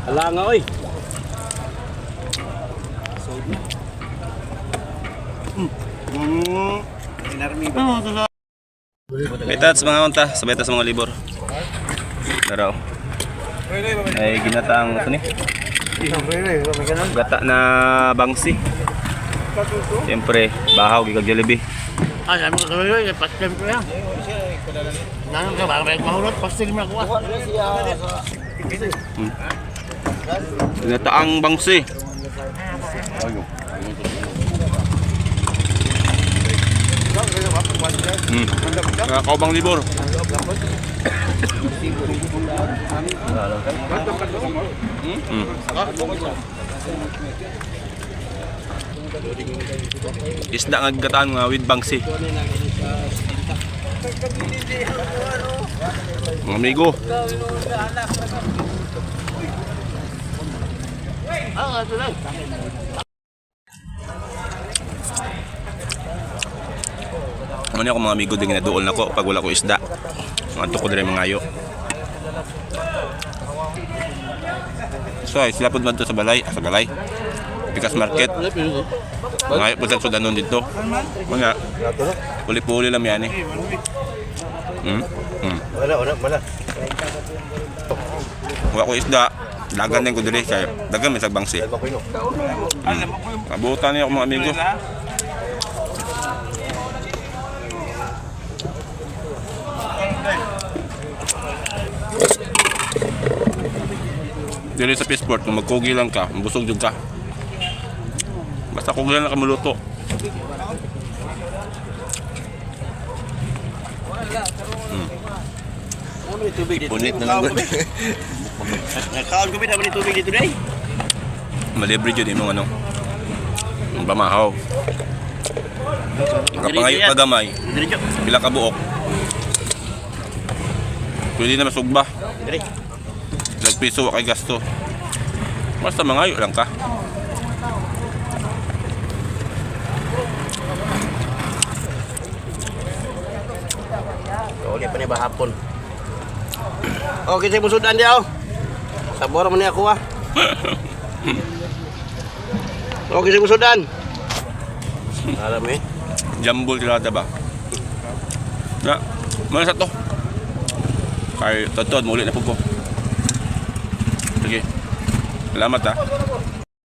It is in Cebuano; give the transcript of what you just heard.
Ala nga oy. May mga unta, sabay ta sa mga libor. Daraw. Ay ginataang ano ni? Gata na bangsi. Siyempre, bahaw gikag Jollibee. Ay, sabi ko kayo, pastel ko yan. Nanong ka, baka may mahulot, pastel mo ako ah. Ginataang bangsi. Mga kaubang libor. Isda nga gataan nga with bangsi. Mga amigo. Ano ako mga amigo din ginaduol na ko pag wala ko isda. Mga ko dire mga ayo. So ay, sila pud man to sa balay, sa balay. Pikas Market. Mga ayo pud sa sudanon dito. Mga puli-puli lang yan eh. Wala, wala, wala. Wala ko isda. Dagan din ko dire kay dagan may sagbangsi. Abutan niyo ako mga amigo. Dili sa passport, kung magkugi lang ka, busog jud ka. Basta kugi lang ka maluto. Punit na lang. Nakaon ko ba ni tubig dito day? Malibre jud imong ano. Ang pamahaw. Kapangayo pa gamay, Diretso. pila ka buok. Pwede na masugba. Dire. Nagpiso wa kay gasto. Basta mangayo lang ka. Okay pa ni bahapon. Okay, sa musudan diya oh. Sabor man ni ako ah. Okay sa musudan. Alam eh. Jambul tirada ba? Na, mana sa to? Kay totod muli na po ko. Sige. Salamat ah.